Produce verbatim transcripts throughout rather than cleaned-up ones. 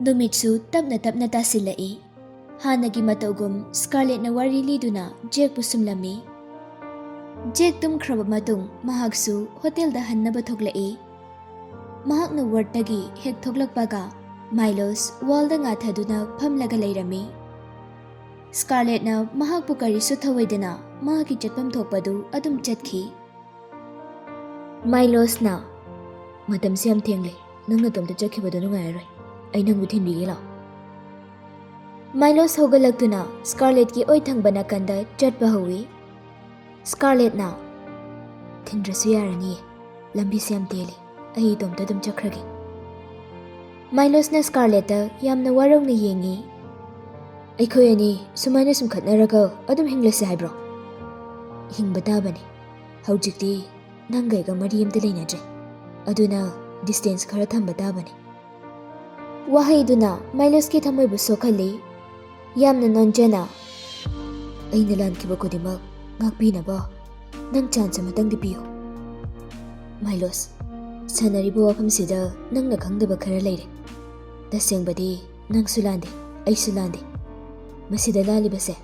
ꯅꯨꯃꯤꯠꯁꯨ ꯇꯞꯅ ꯇꯞꯅ ꯇꯥꯁꯤꯜꯂꯛꯏ꯫ ꯍꯥꯟꯅꯒꯤ ꯃꯇꯧꯒꯨꯝ ꯁ꯭ꯀꯥꯔꯂꯦꯠꯅ ꯋꯥꯔꯤ ꯂꯤꯗꯨꯅ ꯖꯦꯛꯄꯨ ꯁꯨꯝꯂꯝꯃꯤ꯫ ꯖꯦꯛ ꯇꯨꯝꯈ꯭ꯔꯕ ꯃꯇꯨꯡ ꯃꯍꯥꯛꯁꯨ ꯍꯣꯇꯦꯜꯗ ꯍꯟꯅꯕ ꯊꯣꯛꯂꯛꯏ꯫ ꯃꯍꯥꯛꯅ ꯋꯥꯔꯗꯇꯒꯤ ꯍꯦꯛ ꯊꯣꯛꯂꯛꯄꯒ ꯃꯥꯏꯂꯣꯁ ꯋꯥꯜꯗ ꯉꯥꯊꯗꯨꯅ ꯐꯝꯂꯒ ꯂꯩꯔꯝꯃꯤ꯫ ꯁ꯭ꯀꯥꯔꯂꯦꯠꯅ ꯃꯍꯥꯛꯄꯨ ꯀꯔꯤꯁꯨ ꯊꯧꯑꯣꯏꯗꯅ ꯃꯍꯥꯛꯀꯤ ꯆꯠꯐꯝ ꯊꯣꯛꯄꯗꯨ ꯑꯗꯨꯝ ꯆꯠꯈꯤ꯫ ꯃꯥꯏꯂꯣꯁꯅ, "ꯃꯇꯝꯁꯤ ꯌꯥꯝ ꯊꯦꯡꯂꯦ, ꯅꯪ ꯅꯇꯣꯝꯇ ꯆꯠꯈꯤꯕꯗꯣ ꯅꯨꯡꯉꯥꯏꯔꯔꯣꯏ, ꯑꯩ ꯅꯪꯕꯨ ꯊꯤꯟꯕꯤꯒꯦ ꯂꯥꯛꯑꯣ꯫" ꯃꯥꯏꯂꯣꯁ ꯍꯧꯒꯠꯂꯛꯇꯨꯅ ꯁ꯭ꯀꯥꯔꯂꯦꯠꯀꯤ ꯑꯣꯏ ꯊꯪꯕ ꯅꯥꯀꯟꯗ ꯆꯠꯄ ꯍꯧꯏ꯫ ꯁ꯭ꯀꯥꯔꯂꯦꯠꯅ, "ꯊꯤꯟꯗ꯭ꯔꯁꯨ ꯌꯥꯔꯅꯤꯌꯦ, ꯂꯝꯕꯤꯁꯦ ꯌꯥꯝ ꯇꯦꯜꯂꯤ, ꯑꯩ ꯏꯇꯣꯝꯇ ꯑꯗꯨꯝ ꯆꯠꯈ꯭ꯔꯒꯦ꯫" ꯃꯥꯏꯂꯣꯁꯅ ꯁ꯭ꯀꯥꯔꯂꯦꯠꯇ ꯌꯥꯝꯅ ꯋꯥꯔꯧꯅ ꯌꯦꯡꯉꯤ꯫ "ꯑꯩꯈꯣꯏ ꯑꯅꯤ ꯁꯨꯃꯥꯏꯅ ꯁꯨꯝ ꯈꯠꯅꯔꯒ ꯑꯗꯨꯝ ꯍꯤꯡꯂꯁꯤ ꯍꯥꯏꯕ꯭ꯔꯣ? ꯍꯤꯡꯕ ꯇꯥꯕꯅꯤ꯫ ꯍꯧꯖꯤꯛꯇꯤ ꯅꯪꯒ ꯑꯩꯒ ꯃꯔꯤ ꯑꯝꯇ ꯂꯩꯅꯗ꯭ꯔꯦ, ꯑꯗꯨꯅ ꯗꯤꯁꯇꯦꯟꯁ ꯈꯔ ꯊꯝꯕ ꯇꯥꯕꯅꯤ꯫" ꯋꯥꯍꯩꯗꯨꯅ ꯃꯥꯏꯂꯣꯁꯀꯤ ꯊꯃꯣꯏꯕꯨ ꯁꯣꯛꯍꯜꯂꯤ꯫ ꯌꯥꯝꯅ ꯅꯣꯟꯖꯅ, "ꯑꯩꯅ ꯂꯥꯟꯈꯤꯕ ꯈꯨꯗꯤꯡꯃꯛ ꯉꯥꯛꯄꯤꯅꯕ ꯅꯪ ꯆꯥꯟꯁ ꯑꯃꯇꯪꯗꯤ ꯄꯤꯌꯨ꯫" "ꯃꯥꯏꯂꯣꯁ, ꯁꯥꯟꯅꯔꯤꯕ ꯋꯥꯐꯝꯁꯤꯗ ꯅꯪꯅ ꯈꯪꯗꯕ ꯈꯔ ꯂꯩꯔꯦ꯫ ꯇꯁꯦꯡꯕꯗꯤ ꯅꯪꯁꯨ ꯂꯥꯟꯗꯦ, ꯑꯩꯁꯨ ꯂꯥꯟꯗꯦ꯫ ꯃꯁꯤꯗ ꯂꯥꯜꯂꯤꯕꯁꯦ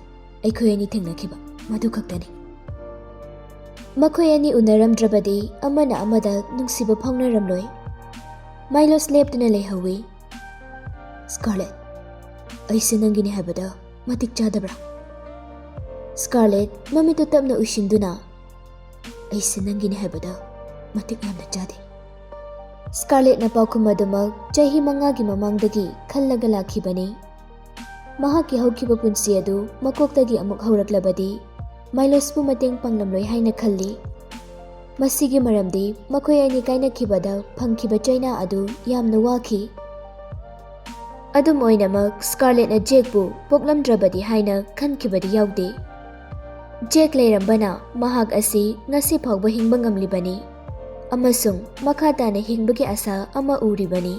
ꯑꯩꯈꯣꯏ ꯑꯅꯤ ꯊꯦꯡꯅꯈꯤꯕ, ꯃꯗꯨ ꯈꯛꯇꯅꯤ꯫" ꯃꯈꯣꯏ ꯑꯅꯤ ꯎꯅꯔꯝꯗ꯭ꯔꯕꯗꯤ ꯑꯃꯅ ꯑꯃꯗ ꯅꯨꯡꯁꯤꯕ ꯐꯥꯎꯅꯔꯝꯂꯣꯏ꯫ ꯃꯥꯏꯂꯣꯁ ꯂꯦꯞꯇꯨꯅ ꯂꯩꯍꯧꯏ꯫ "ꯁ꯭ꯀꯥꯔꯂꯦꯠ, ꯑꯩꯁꯦ ꯅꯪꯒꯤꯅꯤ ꯍꯥꯏꯕꯗ ꯃꯇꯤꯛ ꯆꯥꯗꯕ꯭ꯔꯥ?" ꯁ꯭ꯀꯥꯔꯂꯦꯠ ꯃꯃꯤꯠꯇꯨ ꯇꯞꯅ ꯎꯏꯁꯤꯟꯗꯨꯅ, "ꯑꯩꯁꯦ ꯅꯪꯒꯤꯅꯤ ꯍꯥꯏꯕꯗ ꯃꯇꯤꯛ ꯌꯥꯝꯅ ꯆꯥꯗꯦ꯫" ꯁ꯭ꯀꯥꯔꯂꯦꯠꯅ ꯄꯥꯎꯈꯨꯝ ꯑꯗꯨꯃꯛ ꯆꯍꯤ ꯃꯉꯥꯒꯤ ꯃꯃꯥꯡꯗꯒꯤ ꯈꯜꯂꯒ ꯂꯥꯛꯈꯤꯕꯅꯤ꯫ ꯃꯍꯥꯛꯀꯤ ꯍꯧꯈꯤꯕ ꯄꯨꯟꯁꯤ ꯑꯗꯨ ꯃꯀꯣꯛꯇꯒꯤ ꯑꯃꯨꯛ ꯍꯧꯔꯛꯂꯕꯗꯤ ꯃꯥꯏꯂꯣꯁꯄꯨ ꯃꯇꯦꯡ ꯄꯥꯡꯂꯝꯂꯣꯏ ꯍꯥꯏꯅ ꯈꯜꯂꯤ꯫ ꯃꯁꯤꯒꯤ ꯃꯔꯝꯗꯤ ꯃꯈꯣꯏ ꯑꯅꯤ ꯀꯥꯏꯅꯈꯤꯕꯗ ꯐꯪꯈꯤꯕ ꯆꯩꯅꯥ ꯑꯗꯨ ꯌꯥꯝꯅ ꯋꯥꯈꯤ꯫ ꯑꯗꯨꯝ ꯑꯣꯏꯅꯃꯛ, ꯁ꯭ꯀꯥꯔꯂꯦꯠꯅ ꯖꯦꯛꯄꯨ ꯄꯣꯛꯂꯝꯗ꯭ꯔꯕꯗꯤ ꯍꯥꯏꯅ ꯈꯟꯈꯤꯕꯗꯤ ꯌꯥꯎꯗꯦ꯫ ꯖꯦꯛ ꯂꯩꯔꯝꯕꯅ ꯃꯍꯥꯛ ꯑꯁꯤ ꯉꯁꯤ ꯐꯥꯎꯕ ꯍꯤꯡꯕ ꯉꯝꯂꯤꯕꯅꯤ ꯑꯃꯁꯨꯡ ꯃꯈꯥ ꯇꯥꯅ ꯍꯤꯡꯕꯒꯤ ꯑꯁꯥ ꯑꯃ ꯎꯔꯤꯕꯅꯤ꯫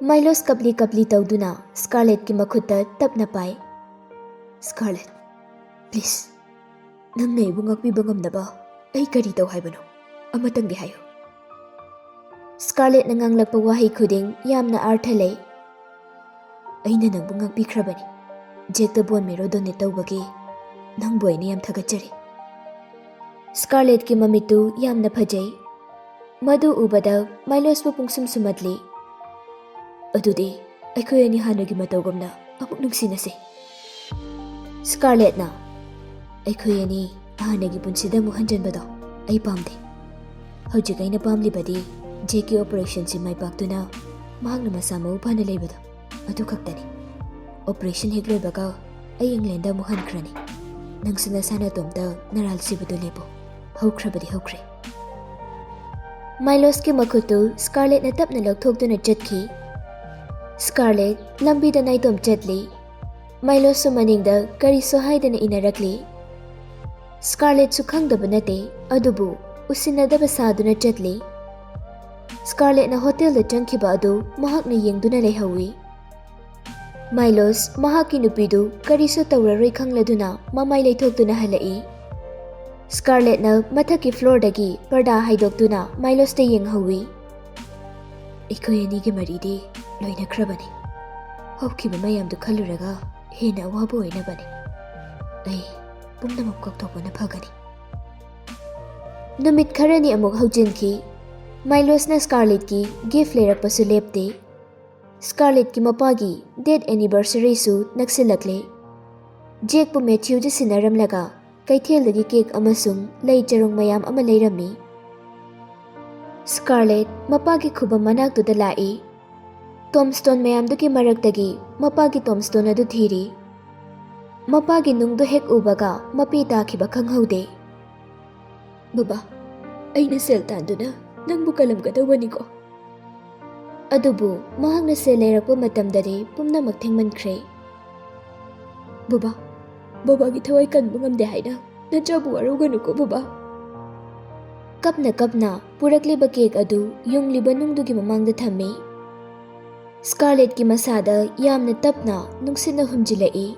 ꯃꯥꯏꯂꯣꯁ ꯀꯞꯂꯤ ꯀꯞꯂꯤ ꯇꯧꯗꯨꯅ ꯁ꯭ꯀꯥꯔꯂꯦꯠꯀꯤ ꯃꯈꯨꯠꯇ ꯇꯞꯅ ꯄꯥꯏ꯫ "ꯁ꯭ꯀꯥꯔꯂꯦꯠ, ꯄ꯭ꯂꯤꯖ, ꯅꯪꯅ ꯑꯩꯕꯨ ꯉꯥꯛꯄꯤꯕ ꯉꯝꯅꯕ ꯑꯩ ꯀꯔꯤ ꯇꯧ ꯍꯥꯏꯕꯅꯣ? ꯑꯃꯇꯪꯗꯤ ꯍꯥꯏꯌꯨ꯫" ꯁ꯭ꯀꯥꯔꯂꯦꯠꯅ ꯉꯥꯡꯂꯛꯄ ꯋꯥꯍꯩ ꯈꯨꯗꯤꯡ ꯌꯥꯝꯅ ꯑꯥꯔꯊ ꯂꯩ꯫ "ꯑꯩꯅ ꯅꯪꯕꯨ ꯉꯥꯛꯄꯤꯈ꯭ꯔꯕꯅꯤ꯫ ꯖꯦꯛꯇ ꯕꯣꯟ ꯃꯦꯔꯣ ꯗꯣꯅꯦꯠ ꯇꯧꯕꯒꯤ ꯅꯪꯕꯨ ꯑꯩꯅ ꯌꯥꯝ ꯊꯥꯒꯠꯆꯔꯤ꯫" ꯁ꯭ꯀꯥꯔꯂꯦꯠꯀꯤ ꯃꯃꯤꯠꯇꯨ ꯌꯥꯝꯅ ꯐꯖꯩ꯫ ꯃꯗꯨ ꯎꯕꯗ ꯃꯥꯏꯂꯣꯁꯄꯨ ꯄꯨꯡꯁꯨꯝ ꯁꯨꯝꯍꯠꯂꯤ꯫ "ꯑꯗꯨꯗꯤ ꯑꯩꯈꯣꯏ ꯑꯅꯤ ꯍꯥꯟꯅꯒꯤ ꯃꯇꯧꯒꯨꯝꯅ ꯑꯃꯨꯛ ꯅꯨꯡꯁꯤꯅꯁꯤ꯫" ꯁ꯭ꯀꯥꯔꯂꯦꯠꯅ, "ꯑꯩꯈꯣꯏ ꯑꯅꯤ ꯍꯥꯟꯅꯒꯤ ꯄꯨꯟꯁꯤꯗ ꯑꯃꯨꯛ ꯍꯟꯖꯤꯟꯕꯗꯣ ꯑꯩ ꯄꯥꯝꯗꯦ꯫ ꯍꯧꯖꯤꯛ ꯑꯩꯅ ꯄꯥꯝꯂꯤꯕꯗꯤ ꯖꯦꯛꯀꯤ ꯑꯣꯄꯔꯦꯁꯟꯁꯤ ꯃꯥꯏ ꯄꯥꯛꯇꯨꯅ ꯃꯍꯥꯛꯅ ꯃꯁꯥ ꯃꯎ ꯐꯅ ꯂꯩꯕꯗꯣ ꯑꯗꯨ ꯈꯛꯇꯅꯤ꯫ ꯑꯣꯄꯔꯦꯁꯟ ꯍꯦꯛ ꯂꯣꯏꯕꯒ ꯑꯩ ꯏꯪꯂꯦꯟꯗ ꯑꯃꯨꯛ ꯍꯟꯈ꯭ꯔꯅꯤ꯫ ꯅꯪꯁꯨ ꯅꯁꯥ ꯅꯇꯣꯝꯇ ꯅꯔꯥꯜ ꯁꯤꯕꯗꯨ ꯂꯦꯞꯄꯨ꯫ ꯍꯧꯈ꯭ꯔꯕꯗꯤ ꯍꯧꯈ꯭ꯔꯦ꯫" ꯃꯥꯏꯂꯣꯁꯀꯤ ꯃꯈꯨꯠꯇꯨ ꯁ꯭ꯀꯥꯔꯂꯦꯠꯅ ꯇꯞꯅ ꯂꯧꯊꯣꯛꯇꯨꯅ ꯆꯠꯈꯤ꯫ ꯁ꯭ꯀꯥꯔꯂꯦꯠ ꯂꯝꯕꯤꯗ ꯅꯥꯏꯇꯣꯝ ꯆꯠꯂꯤ꯫ ꯃꯥꯏꯂꯣꯁꯁꯨ ꯃꯅꯤꯡꯗ ꯀꯔꯤꯁꯨ ꯍꯥꯏꯗꯅ ꯏꯟꯅꯔꯛꯂꯤ꯫ ꯁ꯭ꯀꯥꯔꯂꯦꯠꯁꯨ ꯈꯪꯗꯕ ꯅꯠꯇꯦ, ꯑꯗꯨꯕꯨ ꯎꯁꯤꯟꯅꯗꯕ ꯁꯥꯗꯨꯅ ꯆꯠꯂꯤ꯫ ꯁ꯭ꯀꯥꯔꯂꯦꯠꯅ ꯍꯣꯇꯦꯜꯗ ꯆꯪꯈꯤꯕ ꯑꯗꯨ ꯃꯍꯥꯛꯅ ꯌꯦꯡꯗꯨꯅ ꯂꯩꯍꯧꯏ꯫ ꯃꯥꯏꯂꯣꯁ ꯃꯍꯥꯛꯀꯤ ꯅꯨꯄꯤꯗꯨ ꯀꯔꯤꯁꯨ ꯇꯧꯔꯔꯣꯏ ꯈꯪꯂꯗꯨꯅ ꯃꯃꯥꯏ ꯂꯩꯊꯣꯛꯇꯨꯅ ꯍꯜꯂꯛꯏ꯫ ꯁ꯭ꯀꯥꯔꯂꯦꯠꯅ ꯃꯊꯛꯀꯤ ꯐ꯭ꯂꯣꯔꯗꯒꯤ ꯄꯔꯗꯥ ꯍꯥꯏꯗꯣꯛꯇꯨꯅ ꯃꯥꯏꯂꯣꯁꯇ ꯌꯦꯡꯍꯧꯏ꯫ "ꯑꯩꯈꯣꯏ ꯑꯅꯤꯒꯤ ꯃꯔꯤꯗꯤ ꯂꯣꯏꯅꯈ꯭ꯔꯕꯅꯤ꯫ ꯍꯧꯈꯤꯕ ꯃꯌꯥꯝꯗꯨ ꯈꯜꯂꯨꯔꯒ ꯍꯦꯟꯅ ꯑꯋꯥꯕ ꯑꯣꯏꯅꯕꯅꯤ꯫ ꯑꯩ ꯄꯨꯝꯅꯃꯛ ꯀꯥꯎꯊꯣꯛꯄꯅ ꯐꯒꯅꯤ꯫" ꯅꯨꯃꯤꯠ ꯈꯔꯅꯤ ꯑꯃꯨꯛ ꯍꯧꯖꯤꯟꯈꯤ꯫ ꯃꯥꯏꯂꯣꯁꯅ ꯁ꯭ꯀꯥꯔꯂꯦꯠꯀꯤ ꯒꯤꯐ ꯂꯩꯔꯛꯄꯁꯨ ꯂꯦꯞꯇꯦ꯫ ꯁ꯭ꯀꯥꯔꯂꯦꯠꯀꯤ ꯃꯄꯥꯒꯤ ꯗꯦꯠ ꯑꯦꯅꯤꯚꯔꯁꯔꯤꯁꯨ ꯅꯛꯁꯤꯜꯂꯛꯂꯦ꯫ ꯖꯦꯛꯄꯨ ꯃꯦꯊ꯭ꯌꯨꯗ ꯁꯤꯟꯅꯔꯝꯂꯒ ꯀꯩꯊꯦꯜꯗꯒꯤ ꯀꯦꯛ ꯑꯃꯁꯨꯡ ꯂꯩ ꯆꯔꯣꯡ ꯃꯌꯥꯝ ꯑꯃ ꯂꯩꯔꯝꯃꯤ꯫ ꯁ꯭ꯀꯥꯔꯂꯦꯠ ꯃꯄꯥꯒꯤ ꯈꯨꯕꯝ ꯃꯅꯥꯛꯇꯨꯗ ꯂꯥꯛꯏ꯫ ꯇꯣꯝꯁ꯭ꯇꯣꯟ ꯃꯌꯥꯝꯗꯨꯒꯤ ꯃꯔꯛꯇꯒꯤ ꯃꯄꯥꯒꯤ ꯇꯣꯝꯁ꯭ꯇꯣꯟ ꯑꯗꯨ ꯊꯤꯔꯤ꯫ ꯃꯄꯥꯒꯤ ꯅꯨꯡꯗꯨ ꯍꯦꯛ ꯎꯕꯒ ꯃꯄꯤ ꯇꯥꯈꯤꯕ ꯈꯪꯍꯧꯗꯦ꯫ "ꯕꯕꯥ, ꯑꯩꯅ ꯁꯦꯜ ꯇꯥꯟꯗꯨꯅ ꯅꯪꯕꯨ ꯀꯜꯂꯝꯒꯗꯧꯕꯅꯤꯀꯣ꯫" ꯑꯗꯨꯕꯨ ꯃꯍꯥꯛꯅ ꯁꯦꯜ ꯂꯩꯔꯛꯄ ꯃꯇꯝꯗꯗꯤ ꯄꯨꯝꯅꯃꯛ ꯊꯦꯡꯃꯟꯈ꯭ꯔꯦ꯫ "ꯕꯕꯥ, ꯕꯕꯥꯒꯤ ꯊꯋꯥꯏ ꯀꯟꯕ ꯉꯝꯗꯦ ꯍꯥꯏꯅ ꯅꯆꯥꯕꯨ ꯋꯥꯔꯧꯒꯅꯨꯀꯣ ꯕꯕꯥ꯫" ꯀꯞꯅ ꯀꯞꯅ ꯄꯨꯔꯛꯂꯤꯕ ꯀꯦꯛ ꯑꯗꯨ ꯌꯨꯡꯂꯤꯕ ꯅꯨꯡꯗꯨꯒꯤ ꯃꯃꯥꯡꯗ ꯊꯝꯃꯤ꯫ ꯁ꯭ꯀꯥꯔꯂꯦꯠꯀꯤ ꯃꯁꯥꯗ ꯌꯥꯝꯅ ꯇꯞꯅ ꯅꯨꯡꯁꯤꯠꯅ ꯍꯨꯝꯖꯤꯜꯂꯛꯏ꯫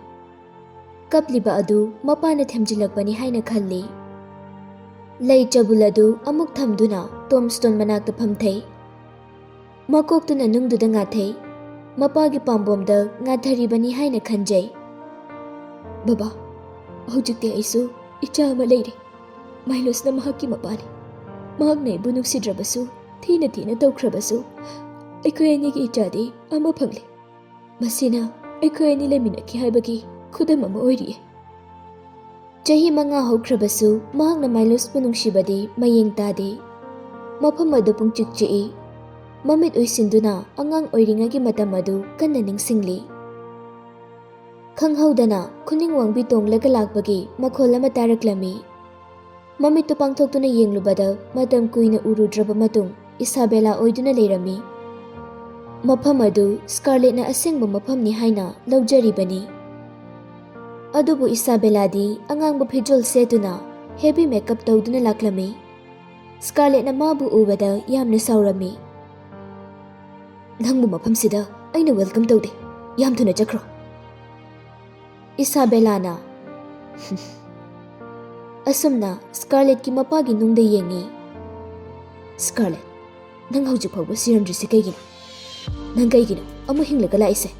ꯀꯞꯂꯤꯕ ꯑꯗꯨ ꯃꯄꯥꯅ ꯊꯦꯝꯖꯤꯜꯂꯛꯄꯅꯤ ꯍꯥꯏꯅ ꯈꯜꯂꯤ꯫ ꯂꯩ ꯆꯕꯨꯜ ꯑꯗꯨ ꯑꯃꯨꯛ ꯊꯝꯗꯨꯅ ꯇꯣꯝꯁ꯭ꯇꯣꯟ ꯃꯅꯥꯛꯇ ꯐꯝꯊꯩ꯫ ꯃꯀꯣꯛꯇꯨꯅ ꯅꯨꯡꯗꯨꯗ ꯉꯥꯊꯩ꯫ ꯃꯄꯥꯒꯤ ꯄꯥꯝꯕꯣꯝꯗ ꯉꯥꯊꯔꯤꯕꯅꯤ ꯍꯥꯏꯅ ꯈꯟꯖꯩ꯫ "ꯕꯕꯥ, ꯍꯧꯖꯤꯛꯇꯤ ꯑꯩꯁꯨ ꯏꯆꯥ ꯑꯃ ꯂꯩꯔꯦ꯫ ꯃꯥꯏꯂꯣꯁꯅ ꯃꯍꯥꯛꯀꯤ ꯃꯄꯥꯅꯤ꯫ ꯃꯍꯥꯛꯅ ꯑꯩꯕꯨ ꯅꯨꯡꯁꯤꯗ꯭ꯔꯕꯁꯨ, ꯊꯤꯅ ꯊꯤꯅ ꯇꯧꯈ꯭ꯔꯕꯁꯨ, ꯑꯩꯈꯣꯏ ꯑꯅꯤꯒꯤ ꯏꯆꯥꯗꯤ ꯑꯃ ꯐꯪꯂꯦ꯫ ꯃꯁꯤꯅ ꯑꯩꯈꯣꯏ ꯑꯅꯤ ꯂꯩꯃꯤꯟꯅꯈꯤ ꯍꯥꯏꯕꯒꯤ ꯈꯨꯗꯝ ꯑꯃ ꯑꯣꯏꯔꯤꯌꯦ"꯫ ꯆꯍꯤ ꯃꯉꯥ ꯍꯧꯈ꯭ꯔꯕꯁꯨ ꯃꯍꯥꯛꯅ ꯃꯥꯏꯂꯣꯁꯄꯨ ꯅꯨꯡꯁꯤꯕꯗꯤ ꯃꯌꯦꯡ ꯇꯥꯗꯦ꯫ ꯃꯐꯝ ꯑꯗꯨ ꯄꯨꯡꯆꯤꯛ ꯆꯤꯛꯏ꯫ ꯃꯃꯤꯠ ꯎꯏꯁꯤꯟꯗꯨꯅ ꯑꯉꯥꯡ ꯑꯣꯏꯔꯤꯉꯩꯒꯤ ꯃꯇꯝ ꯑꯗꯨ ꯀꯟꯅ ꯅꯤꯡꯁꯤꯡꯂꯤ꯫ ꯈꯪꯍꯧꯗꯅ ꯈꯨꯅꯤꯡ ꯋꯥꯡꯕꯤ ꯇꯣꯡꯂꯒ ꯂꯥꯛꯄꯒꯤ ꯃꯈꯣꯜ ꯑꯃ ꯇꯥꯔꯛꯂꯝꯃꯤ꯫ ꯃꯃꯤꯠꯇꯨ ꯄꯥꯡꯊꯣꯛꯇꯨꯅ ꯌꯦꯡꯂꯨꯕꯗ ꯃꯇꯝ ꯀꯨꯏꯅ ꯎꯔꯨꯗ꯭ꯔꯕ ꯃꯇꯨꯡ ꯏꯁꯥꯕꯦꯂꯥ ꯑꯣꯏꯗꯨꯅ ꯂꯩꯔꯝꯃꯤ꯫ ꯃꯐꯝ ꯑꯗꯨ ꯁ꯭ꯀꯥꯔꯂꯦꯠꯅ ꯑꯁꯦꯡꯕ ꯃꯐꯝꯅꯤ ꯍꯥꯏꯅ ꯂꯧꯖꯔꯤꯕꯅꯤ꯫ ꯑꯗꯨꯕꯨ ꯏꯁꯥꯕꯦꯂꯥꯗꯤ ꯑꯉꯥꯡꯕ ꯐꯤꯖꯣꯜ ꯁꯦꯠꯇꯨꯅ heavy makeup ꯇꯧꯗꯨꯅ ꯂꯥꯛꯂꯝꯃꯤ꯫ ꯁ꯭ꯀꯥꯔꯂꯦꯠꯅ ꯃꯥꯕꯨ ꯎꯕꯗ ꯌꯥꯝꯅ ꯁꯥꯎꯔꯝꯃꯤ꯫ "ꯅꯪꯕꯨ ꯃꯐꯝꯁꯤꯗ ꯑꯩꯅ welcome ꯇꯧꯗꯦ꯫ ꯌꯥꯝ ꯊꯨꯅ ꯆꯠꯈ꯭ꯔꯣ"꯫ ꯏꯁꯥꯕꯦꯂꯥꯅ ꯑꯁꯨꯝꯅ ꯁ꯭ꯀꯥꯔꯂꯦꯠꯀꯤ ꯃꯄꯥꯒꯤ ꯅꯨꯡꯗ ꯌꯦꯡꯉꯤ꯫ "ꯁ꯭ꯀꯥꯔꯂꯦꯠ, ꯅꯪ ꯍꯧꯖꯤꯛ ꯐꯥꯎꯕ ꯁꯤꯔꯝꯗ꯭ꯔꯤꯁꯤ ꯀꯩꯒꯤꯅꯣ? ꯅꯪ ꯀꯩꯒꯤꯅꯣ ꯑꯃꯨꯛ ꯍꯤꯡꯂꯒ ꯂꯥꯛꯏꯁꯦ?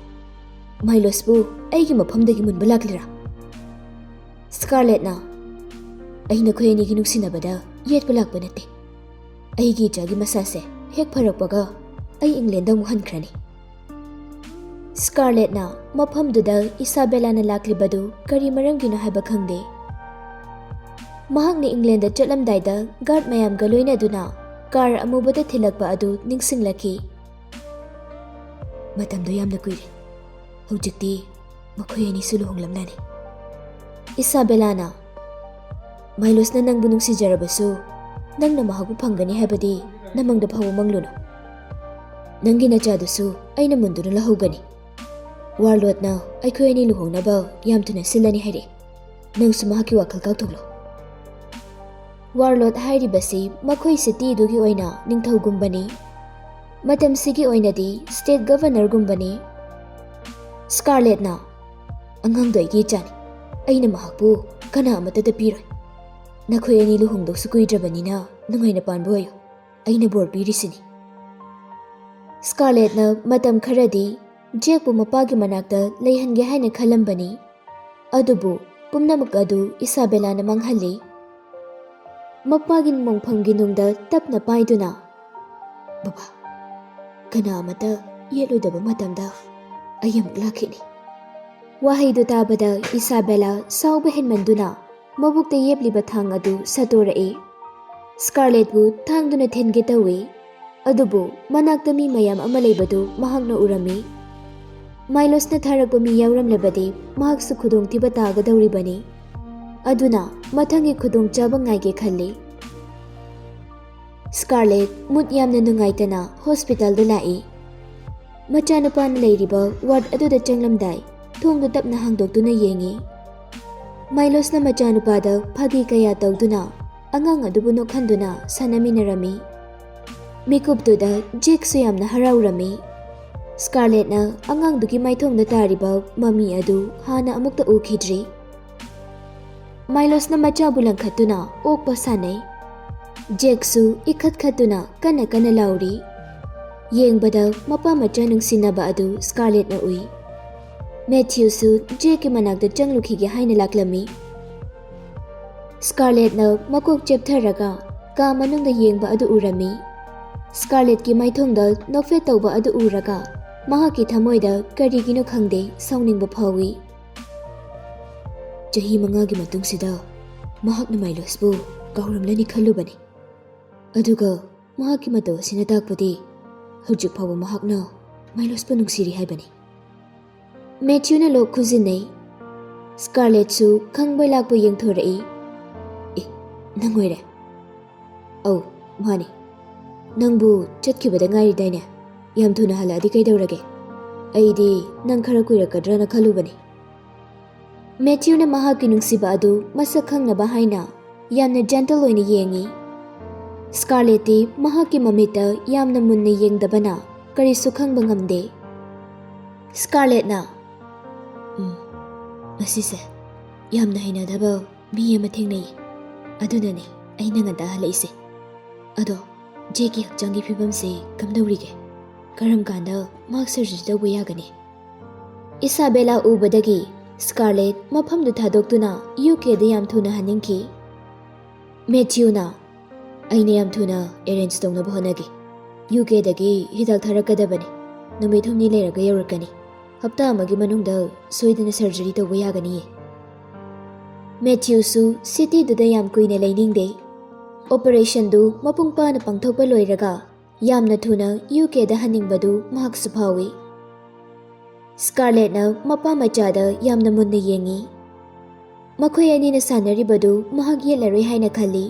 ꯃꯥꯏꯂꯣꯁꯄꯨ ꯑꯩꯒꯤ ꯃꯐꯝꯗꯒꯤ ꯃꯨꯟꯕ ꯂꯥꯛꯂꯤꯔꯥ?" ꯁ꯭ꯀꯥꯔꯂꯦꯠꯅ, "ꯑꯩ ꯅꯈꯣꯏ ꯑꯅꯤꯒꯤ ꯅꯨꯡꯁꯤꯅꯕꯗ ꯌꯦꯠꯄ ꯂꯥꯛꯄ ꯅꯠꯇꯦ꯫ ꯑꯩꯒꯤ ꯏꯆꯥꯒꯤ ꯃꯁꯥꯁꯦ ꯍꯦꯛ ꯐꯔꯛꯄꯒ ꯑꯩ ꯏꯪꯂꯦꯟꯗ ꯑꯃꯨꯛ ꯍꯟꯈ꯭ꯔꯅꯤ"꯫ ꯁ꯭ꯀꯥꯔꯂꯦꯠꯅ ꯃꯐꯝꯗꯨꯗ ꯏꯁꯥꯕꯦꯂꯥꯅ ꯂꯥꯛꯂꯤꯕꯗꯨ ꯀꯔꯤ ꯃꯔꯝꯒꯤꯅꯣ ꯍꯥꯏꯕ ꯈꯪꯗꯦ꯫ ꯃꯍꯥꯛꯅ ꯏꯪꯂꯦꯟꯗ ꯆꯠꯂꯝꯗꯥꯏꯗ ꯒꯥꯔꯗ ꯃꯌꯥꯝꯒ ꯂꯣꯏꯅꯗꯨꯅ ꯀꯥꯔ ꯑꯃꯨꯕꯗ ꯊꯤꯜꯂꯛꯄ ꯑꯗꯨ ꯅꯤꯡꯁꯤꯡꯂꯛꯈꯤ꯫ "ꯃꯇꯝꯗꯣ ꯌꯥꯝꯅ ꯀꯨꯏꯔꯦ꯫ ꯍꯧꯖꯤꯛꯇꯤ ꯃꯈꯣꯏ ꯑꯅꯤꯁꯨ ꯂꯨꯍꯣꯡꯂꯝꯂꯅꯤ"꯫ ꯏꯁꯥꯕꯦꯂꯥꯅ, "ꯃꯥꯏꯂꯣꯁꯅ ꯅꯪꯕꯨ ꯅꯨꯡꯁꯤꯖꯔꯕꯁꯨ, ꯅꯪꯅ ꯃꯍꯥꯛꯄꯨ ꯐꯪꯒꯅꯤ ꯍꯥꯏꯕꯗꯤ ꯅꯃꯪꯗ ꯐꯥꯎꯕ ꯃꯪꯂꯨꯅꯨ꯫ ꯅꯪꯒꯤ ꯅꯆꯥꯗꯨꯁꯨ ꯑꯩꯅ ꯃꯨꯟꯗꯨꯅ ꯂꯧꯍꯧꯒꯅꯤ꯫ ꯋꯥꯔꯂꯣꯠꯅ ꯑꯩꯈꯣꯏ ꯑꯅꯤ ꯂꯨꯍꯣꯡꯅꯕ ꯌꯥꯝ ꯊꯨꯅ ꯁꯤꯜꯂꯅꯤ ꯍꯥꯏꯔꯛꯏ꯫ ꯅꯪꯁꯨ ꯃꯍꯥꯛꯀꯤ ꯋꯥꯈꯜ ꯀꯥꯎꯊꯣꯛꯂꯣ"꯫ ꯋꯥꯔꯂꯣꯠ ꯍꯥꯏꯔꯤꯕꯁꯤ ꯃꯈꯣꯏ ꯁꯤꯇꯤꯗꯨꯒꯤ ꯑꯣꯏꯅ ꯅꯤꯡꯊꯧꯒꯨꯝꯕꯅꯤ꯫ ꯃꯇꯝꯁꯤꯒꯤ ꯑꯣꯏꯅꯗꯤ ꯁ꯭ꯇꯦꯠ ꯒꯕꯔꯅꯔꯒꯨꯝꯕꯅꯤ꯫ ꯁ꯭ꯀꯥꯔꯂꯦꯠꯅ, "ꯑꯉꯥꯡꯗꯣ ꯑꯩꯒꯤ ꯏꯆꯥꯅꯤ꯫ ꯑꯩꯅ ꯃꯍꯥꯛꯄꯨ ꯀꯅꯥ ꯑꯃꯠꯇꯗ ꯄꯤꯔꯣꯏ꯫ ꯅꯈꯣꯏ ꯑꯅꯤ ꯂꯨꯍꯣꯡꯗꯧꯁꯨ ꯀꯨꯏꯗ꯭ꯔꯕꯅꯤꯅ ꯅꯨꯡꯉꯥꯏꯅ ꯄꯥꯟꯕ ꯑꯣꯏꯌꯨ꯫ ꯑꯩꯅ ꯕꯣꯔ ꯄꯤꯔꯤꯁꯤꯅꯤ"꯫ ꯁ꯭ꯀꯥꯔꯂꯦꯠꯅ ꯃꯇꯝ ꯈꯔꯗꯤ ꯖꯦꯛꯄꯨ ꯃꯄꯥꯒꯤ ꯃꯅꯥꯛꯇ ꯂꯩꯍꯟꯒꯦ ꯍꯥꯏꯅ ꯈꯜꯂꯝꯕꯅꯤ꯫ ꯑꯗꯨꯕꯨ ꯄꯨꯝꯅꯃꯛ ꯑꯗꯨ ꯏꯁꯥꯕꯦꯂꯥꯅ ꯃꯥꯡꯍꯜꯂꯤ꯫ ꯃꯄꯥꯒꯤ ꯃꯣꯡꯐꯝꯒꯤ ꯅꯨꯡꯗ ꯇꯞꯅ ꯄꯥꯏꯗꯨꯅ, "ꯕꯕꯥ, ꯀꯅꯥ ꯑꯃꯠꯇ ꯌꯦꯠꯂꯣꯏꯗꯕ ꯃꯇꯝꯗ ꯑꯩ ꯑꯃꯨꯛ ꯂꯥꯛꯈꯤꯅꯤ꯫" ꯋꯥꯍꯩꯗꯨ ꯇꯥꯕꯗ ꯏꯁꯥꯕꯦꯂꯥ ꯁꯥꯎꯕ ꯍꯦꯟꯃꯟꯗꯨꯅ ꯃꯕꯨꯛꯇ ꯌꯦꯞꯂꯤꯕ ꯊꯥꯡ ꯑꯗꯨ ꯁꯠꯇꯣꯔꯛꯏ꯫ ꯁ꯭ꯀꯥꯔꯂꯦꯠꯄꯨ ꯊꯥꯡꯗꯨꯅ ꯊꯤꯟꯒꯦ ꯇꯧꯏ꯫ ꯑꯗꯨꯕꯨ ꯃꯅꯥꯛꯇ ꯃꯤ ꯃꯌꯥꯝ ꯑꯃ ꯂꯩꯕꯗꯨ ꯃꯍꯥꯛꯅ ꯎꯔꯝꯃꯤ꯫ ꯃꯥꯏꯂꯣꯁꯅ ꯊꯥꯔꯛꯄ ꯃꯤ ꯌꯥꯎꯔꯝꯂꯕꯗꯤ ꯃꯍꯥꯛꯁꯨ ꯈꯨꯗꯣꯡꯊꯤꯕ ꯇꯥꯒꯗꯧꯔꯤꯕꯅꯤ꯫ ꯑꯗꯨꯅ ꯃꯊꯪꯒꯤ ꯈꯨꯗꯣꯡꯆꯥꯕ ꯉꯥꯏꯒꯦ ꯈꯜꯂꯤ꯫ ꯁ꯭ꯀꯥꯔꯂꯦꯠ ꯃꯨꯠ ꯌꯥꯝꯅ ꯅꯨꯡꯉꯥꯏꯇꯅ ꯍꯣꯁꯄꯤꯇꯥꯜꯗ ꯂꯥꯛꯏ꯫ ꯃꯆꯥꯅꯨꯄꯥꯅ ꯂꯩꯔꯤꯕ ꯋꯥꯔꯗ ꯑꯗꯨꯗ ꯆꯪꯂꯝꯗꯥꯏ ꯊꯣꯡꯗꯨ ꯇꯞꯅ ꯍꯥꯡꯗꯣꯛꯇꯨꯅ ꯌꯦꯡꯏ꯫ ꯃꯥꯏꯂꯣꯁꯅ ꯃꯆꯥꯅꯨꯄꯥꯗ ꯐꯥꯒꯤ ꯀꯌꯥ ꯇꯧꯗꯨꯅ ꯑꯉꯥꯡ ꯑꯗꯨꯕꯨ ꯅꯣꯛꯍꯟꯗꯨꯅ ꯁꯥꯟꯅꯃꯤꯟꯅꯔꯝꯃꯤ꯫ ꯃꯤꯀꯨꯞꯇꯨꯗ ꯖꯦꯛꯁꯨ ꯌꯥꯝꯅ ꯍꯔꯥꯎꯔꯝꯃꯤ꯫ ꯁ꯭ꯀꯥꯔꯂꯦꯠꯅ ꯑꯉꯥꯡꯗꯨꯒꯤ ꯃꯥꯏꯊꯣꯡꯗ ꯇꯥꯔꯤꯕ ꯃꯃꯤ ꯑꯗꯨ ꯍꯥꯟꯅ ꯑꯃꯨꯛꯇ ꯎꯈꯤꯗ꯭ꯔꯤ꯫ ꯃꯥꯏꯂꯣꯁꯅ ꯃꯆꯥꯕꯨ ꯂꯪꯈꯠꯇꯨꯅ ꯑꯣꯛꯄ ꯁꯥꯟꯅꯩ꯫ ꯖꯦꯛꯁꯨ ꯏꯈꯠ ꯈꯠꯇꯨꯅ ꯀꯟꯅ ꯀꯟꯅ ꯂꯥꯎꯔꯤ꯫ ꯌꯦꯡꯕꯗ ꯃꯄꯥ ꯃꯆꯥ ꯅꯨꯡꯁꯤꯅꯕ ꯑꯗꯨ ꯁ꯭ꯀꯥꯔꯂꯦꯠꯅ ꯎꯏ꯫ ꯃꯦꯊ꯭ꯌꯨꯁꯨ ꯖꯦꯛꯀꯤ ꯃꯅꯥꯛꯇ ꯆꯪꯂꯨꯈꯤꯒꯦ ꯍꯥꯏꯅ ꯂꯥꯛꯂꯝꯃꯤ꯫ ꯁ꯭ꯀꯥꯔꯂꯦꯠꯅ ꯃꯀꯣꯛ ꯆꯦꯞꯊꯔꯒ ꯀꯥ ꯃꯅꯨꯡꯗ ꯌꯦꯡꯕ ꯑꯗꯨ ꯎꯔꯝꯃꯤ꯫ ꯁ꯭ꯀꯥꯔꯂꯦꯠꯀꯤ ꯃꯥꯏꯊꯣꯡꯗ ꯅꯣꯛꯐꯦꯠ ꯇꯧꯕ ꯑꯗꯨ ꯎꯔꯒ ꯃꯍꯥꯛꯀꯤ ꯊꯃꯣꯏꯗ ꯀꯔꯤꯒꯤꯅꯣ ꯈꯪꯗꯦ ꯁꯥꯎꯅꯤꯡꯕ ꯐꯥꯎꯏ꯫ ꯆꯍꯤ ꯃꯉꯥꯒꯤ ꯃꯇꯨꯡꯁꯤꯗ ꯃꯍꯥꯛꯅ ꯃꯥꯏꯂꯣꯁꯄꯨ ꯀꯥꯎꯔꯝꯂꯅꯤ ꯈꯜꯂꯨꯕꯅꯤ꯫ ꯑꯗꯨꯒ ꯃꯍꯥꯛꯀꯤ ꯃꯇꯧ ꯑꯁꯤꯅ ꯇꯥꯛꯄꯗꯤ ꯍꯧꯖꯤꯛ ꯐꯥꯎꯕ ꯃꯍꯥꯛꯅ ꯃꯥꯏꯂꯣꯁꯄꯨ ꯅꯨꯡꯁꯤꯔꯤ ꯍꯥꯏꯕꯅꯤ꯫ ꯃꯦꯊ꯭ꯌꯨꯅ ꯂꯣꯛ ꯈꯨꯖꯤꯟꯅꯩ꯫ ꯁ꯭ꯀꯥꯔꯂꯦꯠꯁꯨ ꯈꯪꯕꯣꯏ ꯂꯥꯛꯄꯣꯏ ꯌꯦꯡꯊꯣꯔꯛꯏ꯫ "ꯑꯦ, ꯅꯪ ꯑꯣꯏꯔꯦ?" "ꯑꯧ, ꯃꯥꯅꯤ꯫ ꯅꯪꯕꯨ ꯆꯠꯈꯤꯕꯗ ꯉꯥꯏꯔꯤꯗꯥꯏꯅꯦ? ꯌꯥꯝ ꯊꯨꯅ ꯍꯜꯂꯛꯑꯗꯤ ꯀꯩꯗꯧꯔꯒꯦ? ꯑꯩꯗꯤ ꯅꯪ ꯈꯔ ꯀꯨꯏꯔꯛꯀꯗ꯭ꯔꯅ ꯈꯜꯂꯨꯕꯅꯤ꯫" ꯃꯦꯊ꯭ꯌꯨꯅ ꯃꯍꯥꯛꯀꯤ ꯅꯨꯡꯁꯤꯕ ꯑꯗꯨ ꯃꯁꯛ ꯈꯪꯅꯕ ꯍꯥꯏꯅ ꯌꯥꯝꯅ ꯖꯦꯟꯇꯜ ꯑꯣꯏꯅ ꯌꯦꯡꯏ꯫ ꯁ꯭ꯀꯥꯔꯂꯦꯠꯇꯤ ꯃꯍꯥꯛꯀꯤ ꯃꯃꯤꯠꯇ ꯌꯥꯝꯅ ꯃꯨꯟꯅ ꯌꯦꯡꯗꯕꯅ ꯀꯔꯤꯁꯨ ꯈꯪꯕ ꯉꯝꯗꯦ꯫ ꯁ꯭ꯀꯥꯔꯂꯦꯠꯅ, "ꯎꯝ, ꯉꯁꯤꯁꯦ ꯌꯥꯝꯅ ꯍꯩꯅꯗꯕ ꯃꯤ ꯑꯃ ꯊꯦꯡꯅꯩꯌꯦ꯫ ꯑꯗꯨꯅꯅꯦ ꯑꯩꯅ ꯉꯟꯇꯥ ꯍꯜꯂꯛꯏꯁꯦ꯫ ꯑꯗꯣ ꯖꯦꯛꯀꯤ ꯍꯛꯆꯥꯡꯒꯤ ꯐꯤꯕꯝꯁꯦ ꯀꯝꯗꯧꯔꯤꯒꯦ?" ꯀꯔꯝ ꯀꯥꯟꯗ ꯃꯍꯥꯛ ꯁꯔꯖꯔꯤ ꯇꯧꯕ ꯌꯥꯒꯅꯤ? ꯏꯁꯥꯕꯦꯂꯥ ꯎꯕꯗꯒꯤ ꯁ꯭ꯀꯥꯔꯂꯦꯠ ꯃꯐꯝꯗꯨ ꯊꯥꯗꯣꯛꯇꯨꯅ ꯌꯨ ꯀꯦꯗ ꯌꯥꯝ ꯊꯨꯅ ꯍꯟꯅꯤꯡꯈꯤ꯫ ꯃꯦꯊ꯭ꯌꯨꯅ, "ꯑꯩꯅ ꯌꯥꯝ ꯊꯨꯅ ꯑꯦꯔꯦꯟꯖ ꯇꯧꯅꯕ ꯍꯣꯠꯅꯒꯦ꯫ ꯌꯨ ꯀꯦꯗꯒꯤ ꯍꯤꯗꯥꯛ ꯊꯥꯔꯛꯀꯗꯕꯅꯤ꯫ ꯅꯨꯃꯤꯠ ꯍꯨꯝꯅꯤ ꯂꯩꯔꯒ ꯌꯧꯔꯛꯀꯅꯤ꯫ ꯍꯞꯇꯥ ꯑꯃꯒꯤ ꯃꯅꯨꯡꯗ ꯁꯣꯏꯗꯅ ꯁꯔꯖꯔꯤ ꯇꯧꯕ ꯌꯥꯒꯅꯤꯌꯦ꯫" ꯃꯦꯊ꯭ꯌꯨꯁꯨ ꯁꯤꯇꯤꯗꯨꯗ ꯌꯥꯝ ꯀꯨꯏꯅ ꯂꯩꯅꯤꯡꯗꯦ꯫ ꯑꯣꯄꯔꯦꯁꯟꯗꯨ ꯃꯄꯨꯡ ꯐꯥꯅ ꯄꯥꯡꯊꯣꯛꯄ ꯂꯣꯏꯔꯒ ꯌꯥꯝꯅ ꯊꯨꯅ ꯌꯨ ꯀꯦꯗ ꯍꯟꯅꯤꯡꯕꯗꯨ ꯃꯍꯥꯛꯁꯨ ꯐꯥꯎꯏ꯫ ꯁ꯭ꯀꯥꯔꯂꯦꯠꯅ ꯃꯄꯥ ꯃꯆꯥꯗ ꯌꯥꯝꯅ ꯃꯨꯟꯅ ꯌꯦꯡꯏ꯫ ꯃꯈꯣꯏ ꯑꯅꯤꯅ ꯁꯥꯟꯅꯔꯤꯕꯗꯨ ꯃꯍꯥꯛ ꯌꯦꯠꯂꯔꯣꯏ ꯍꯥꯏꯅ ꯈꯜꯂꯤ꯫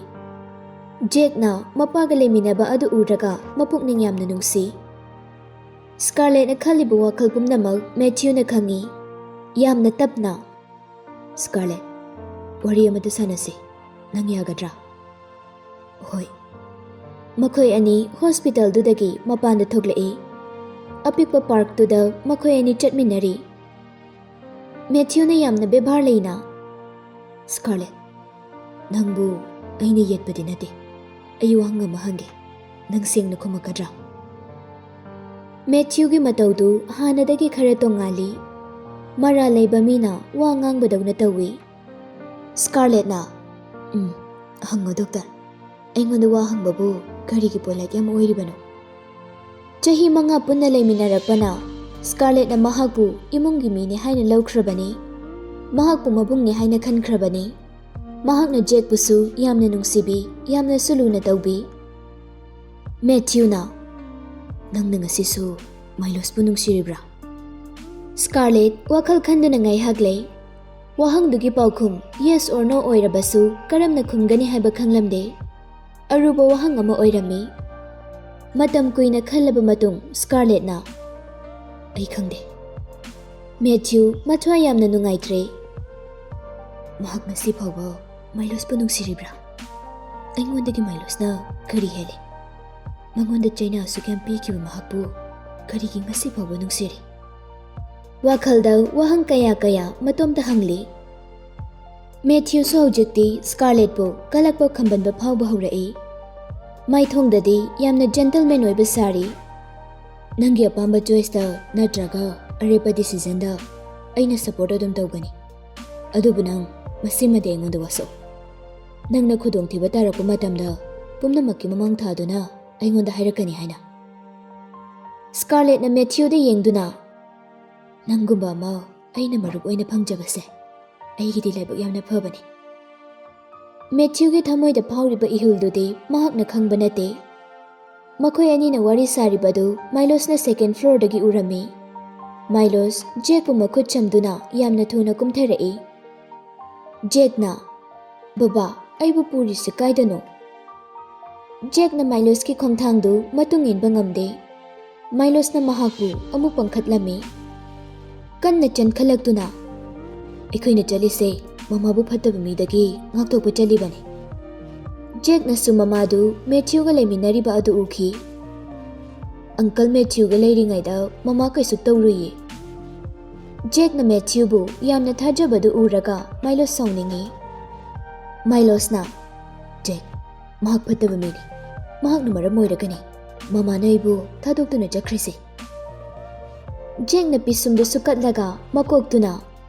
ꯖꯦꯛꯅ ꯃꯄꯥꯒ ꯂꯩꯃꯤꯟꯅꯕ ꯑꯗꯨ ꯎꯔꯒ ꯃꯄꯨꯛꯅꯤꯡ ꯌꯥꯝꯅ ꯅꯨꯡꯁꯤ꯫ ꯁ꯭ꯀꯥꯔꯂꯦꯠꯅ ꯈꯜꯂꯤꯕ ꯋꯥꯈꯜ ꯄꯨꯝꯅꯃꯛ ꯃꯦꯊ꯭ꯌꯨꯅ ꯈꯪꯏ꯫ ꯌꯥꯝꯅ ꯇꯞꯅ, "ꯁ꯭ꯀꯥꯔꯂꯦꯠ, ꯋꯥꯔꯤ ꯑꯃꯇ ꯁꯥꯟꯅꯁꯤ꯫ ꯅꯪ ꯌꯥꯒꯗ꯭ꯔꯥ?" "ꯍꯣꯏ꯫" ꯃꯈꯣꯏ ꯑꯅꯤ ꯍꯣꯁꯄꯤꯇꯥꯜꯗꯨꯗꯒꯤ ꯃꯄꯥꯟꯗ ꯊꯣꯛꯂꯛꯏ꯫ ꯑꯄꯤꯛꯄ ꯄꯥꯔꯛꯇꯨꯗ ꯃꯈꯣꯏ ꯑꯅꯤ ꯆꯠꯃꯤꯟꯅꯔꯤ꯫ ꯃꯦꯊ꯭ꯌꯨꯅ ꯌꯥꯝꯅ ꯕꯦꯕꯥꯔ ꯂꯩꯅ, "ꯁ꯭ꯀꯥꯔꯂꯦꯠ, ꯅꯪꯕꯨ ꯑꯩꯅ ꯌꯦꯠꯄꯗꯤ ꯅꯠꯇꯦ꯫ ꯑꯩ ꯋꯥꯍꯪ ꯑꯃ ꯍꯪꯒꯦ꯫ ꯅꯪ ꯁꯦꯡꯅ ꯈꯨꯝꯃꯛꯀꯗ꯭ꯔꯥ?" ꯃꯦꯊ꯭ꯌꯨꯒꯤ ꯃꯇꯧꯗꯨ ꯍꯥꯟꯅꯗꯒꯤ ꯈꯔ ꯇꯣꯡꯉꯥꯜꯂꯤ꯫ ꯃꯔꯥꯜ ꯂꯩꯕ ꯃꯤꯅ ꯋꯥ ꯉꯥꯡꯕꯗꯧꯅ ꯇꯧꯏ꯫ ꯁ꯭ꯀꯥꯔꯂꯦꯠꯅ, "ꯎꯝ, ꯍꯪꯉꯣ ꯗꯣꯛꯇꯔ꯫ ꯑꯩꯉꯣꯟꯗ ꯋꯥ ꯍꯪꯕꯕꯨ ꯀꯔꯤꯒꯤ ꯄꯣꯂꯥꯏꯠ ꯌꯥꯝ ꯑꯣꯏꯔꯤꯕꯅꯣ?" ꯆꯍꯤ ꯃꯉꯥ ꯄꯨꯟꯅ ꯂꯩꯃꯤꯟꯅꯔꯛꯄꯅ ꯁ꯭ꯀꯥꯔꯂꯦꯠꯅ ꯃꯍꯥꯛꯄꯨ ꯏꯃꯨꯡꯒꯤ ꯃꯤꯅꯤ ꯍꯥꯏꯅ ꯂꯧꯈ꯭ꯔꯕꯅꯤ꯫ ꯃꯍꯥꯛꯄꯨ ꯃꯕꯨꯡꯅꯤ ꯍꯥꯏꯅ ꯈꯟꯈ꯭ꯔꯕꯅꯤ꯫ ꯃꯍꯥꯛꯅ ꯖꯦꯛꯄꯨꯁꯨ ꯌꯥꯝꯅ ꯅꯨꯡꯁꯤꯕꯤ, ꯌꯥꯝꯅꯁꯨ ꯂꯨꯅ ꯇꯧꯕꯤ꯫ ꯃꯦꯊ꯭ꯌꯨꯅ, "ꯅꯪꯅ ꯉꯁꯤꯁꯨ ꯃꯥꯏꯂꯣꯁꯄꯨ ꯅꯨꯡꯁꯤꯔꯤꯕ꯭ꯔꯥ?" ꯁ꯭ꯀꯥꯔꯂꯦꯠ ꯋꯥꯈꯜ ꯈꯟꯗꯨꯅ ꯉꯥꯏꯍꯥꯛ ꯂꯩ꯫ ꯋꯥꯍꯪꯗꯨꯒꯤ ꯄꯥꯎꯈꯨꯝ yes or no ꯑꯣꯏꯔꯕꯁꯨ ꯀꯔꯝꯅ ꯈꯨꯝꯒꯅꯤ ꯍꯥꯏꯕ ꯈꯪꯂꯝꯗꯦ꯫ ꯑꯔꯨꯕ ꯋꯥꯍꯪ ꯑꯃ ꯑꯣꯏꯔꯝꯃꯤ꯫ ꯃꯇꯝ ꯀꯨꯏꯅ ꯈꯜꯂꯕ ꯃꯇꯨꯡ ꯁ꯭ꯀꯥꯔꯂꯦꯠꯅ, "ꯑꯩ ꯈꯪꯗꯦ꯫" ꯃꯦꯊ꯭ꯌꯨ ꯃꯊ꯭ꯋꯥꯏ ꯌꯥꯝꯅ ꯅꯨꯡꯉꯥꯏꯇ꯭ꯔꯦ꯫ "ꯃꯍꯥꯛ ꯉꯁꯤ ꯐꯥꯎꯕ ꯃꯥꯏꯂꯣꯁꯄꯨ ꯅꯨꯡꯁꯤꯔꯤꯕ꯭ꯔꯥ? ꯑꯩꯉꯣꯟꯗꯒꯤ ꯃꯥꯏꯂꯣꯁꯅ ꯀꯔꯤ ꯍꯦꯜꯂꯤ? ꯃꯉꯣꯟꯗ ꯆꯩꯅꯥ ꯑꯁꯨꯛ ꯌꯥꯝ ꯄꯤꯈꯤꯕ ꯃꯍꯥꯛꯄꯨ ꯀꯔꯤꯒꯤ ꯉꯁꯤ ꯐꯥꯎꯕ ꯅꯨꯡꯁꯤꯔꯤ?" ꯋꯥꯈꯜꯗ ꯋꯥꯍꯪ ꯀꯌꯥ ꯀꯌꯥ ꯃꯇꯣꯝꯇ ꯍꯪꯂꯤ꯫ ꯃꯦꯊ꯭ꯌꯨꯁꯨ ꯍꯧꯖꯤꯛꯇꯤ ꯁ꯭ꯀꯥꯔꯂꯦꯠꯄꯨ ꯀꯂꯛꯄ ꯈꯝꯕꯟꯕ ꯐꯥꯎꯕ ꯍꯧꯔꯛꯏ꯫ ꯃꯥꯏꯊꯣꯡꯗꯗꯤ ꯌꯥꯝꯅ ꯖꯦꯟꯇꯜꯃꯦꯟ ꯑꯣꯏꯕ ꯁꯥꯔꯤ꯫ ꯅꯪꯒꯤ ꯑꯄꯥꯝꯕ choiceꯇ ꯅꯠꯇ꯭ꯔꯒ ꯑꯔꯦꯞꯄ decisionꯗ ꯑꯩꯅ support ꯑꯗꯨꯝ ꯇꯧꯒꯅꯤ꯫ ꯑꯗꯨꯕꯨ ꯅꯪ ꯃꯁꯤꯃꯗꯤ ꯑꯩꯉꯣꯟꯗ ꯋꯥꯁꯛꯎ꯫ ꯅꯪꯅ ꯈꯨꯗꯣꯡꯊꯤꯕ ꯇꯥꯔꯛꯄ ꯃꯇꯝꯗ ꯄꯨꯝꯅꯃꯛꯀꯤ ꯃꯃꯥꯡ ꯊꯥꯗꯨꯅ ꯑꯩꯉꯣꯟꯗ ꯍꯥꯏꯔꯛꯀꯅꯤ ꯍꯥꯏꯅ꯫ ꯁ꯭ꯀꯥꯔꯂꯦꯠꯅ ꯃꯦꯊ꯭ꯌꯨꯗ ꯌꯦꯡꯗꯨꯅ, "ꯅꯪꯒꯨꯝꯕ ꯑꯃ ꯑꯩꯅ ꯃꯔꯨꯞ ꯑꯣꯏꯅ ꯐꯪꯖꯕꯁꯦ ꯑꯩꯒꯤꯗꯤ ꯂꯥꯏꯕꯛ ꯌꯥꯝꯅ ꯐꯕꯅꯤ꯫" ꯃꯦꯊ꯭ꯌꯨꯒꯤ ꯊꯃꯣꯏꯗ ꯐꯥꯎꯔꯤꯕ ꯏꯍꯨꯜꯗꯨꯗꯤ ꯃꯍꯥꯛꯅ ꯈꯪꯕ ꯅꯠꯇꯦ꯫ ꯃꯈꯣꯏ ꯑꯅꯤꯅ ꯋꯥꯔꯤ ꯁꯥꯔꯤꯕꯗꯨ ꯃꯥꯏꯂꯣꯁꯅ second floorꯗꯒꯤ ꯎꯔꯝꯃꯤ꯫ ꯃꯥꯏꯂꯣꯁ ꯖꯦꯛꯄꯨ ꯃꯈꯨꯠ ꯆꯝꯗꯨꯅ ꯌꯥꯝꯅ ꯊꯨꯅ ꯀꯨꯝꯊꯔꯛꯏ꯫ ꯖꯦꯛꯅ, "ꯕꯕꯥ, ꯑꯩꯕꯨ ꯄꯨꯔꯤꯁꯤ ꯀꯥꯏꯗꯅꯣ?" ꯖꯦꯛꯅ ꯃꯥꯏꯂꯣꯁꯀꯤ ꯈꯣꯡꯊꯥꯡꯗꯨ ꯃꯇꯨꯡ ꯏꯟꯕ ꯉꯝꯗꯦ꯫ ꯃꯥꯏꯂꯣꯁꯅ ꯃꯍꯥꯛꯄꯨ ꯑꯃꯨꯛ ꯄꯪꯈꯠꯂꯝꯃꯤ꯫ ꯀꯟꯅ ꯆꯦꯟꯈꯠꯂꯛꯇꯨꯅ, "ꯑꯩꯈꯣꯏꯅ ꯆꯠꯂꯤꯁꯦ ꯃꯃꯥꯕꯨ ꯐꯠꯇꯕ ꯃꯤꯗꯒꯤ ꯉꯥꯛꯊꯣꯛꯄ ꯆꯠꯂꯤꯕꯅꯤ꯫" ꯖꯦꯛꯅꯁꯨ ꯃꯃꯥꯗꯨ ꯃꯦꯊ꯭ꯌꯨꯒ ꯂꯩꯃꯤꯟꯅꯔꯤꯕ ꯑꯗꯨ ꯎꯈꯤ꯫ "ꯑꯪꯀꯜ ꯃꯦꯊ꯭ꯌꯨꯒ ꯂꯩꯔꯤꯉꯩꯗ ꯃꯃꯥ ꯀꯩꯁꯨ ꯇꯧꯔꯨꯏꯌꯦ꯫" ꯖꯦꯛꯅ ꯃꯦꯊ꯭ꯌꯨꯕꯨ ꯌꯥꯝꯅ ꯊꯥꯖꯕꯗꯨ ꯎꯔꯒ ꯃꯥꯏꯂꯣꯁ ꯁꯥꯎꯅꯤꯡꯉꯤ꯫ ꯃꯥꯏꯂꯣꯁꯅ, "ꯖꯦꯛ, ꯃꯍꯥꯛ ꯐꯠꯇꯕ ꯃꯤꯅꯤ꯫ ꯃꯍꯥꯛꯅ ꯃꯔꯝ ꯑꯣꯏꯔꯒꯅꯤ ꯃꯃꯥꯅ ꯑꯩꯕꯨ ꯊꯥꯗꯣꯛꯇꯨꯅ ꯆꯠꯈ꯭ꯔꯤꯁꯦ꯫" ꯖꯦꯛꯅ ꯄꯤꯁꯨꯝꯗꯨ ꯁꯨꯀꯠꯂꯒ ꯃꯀꯣꯛꯇꯨꯅ,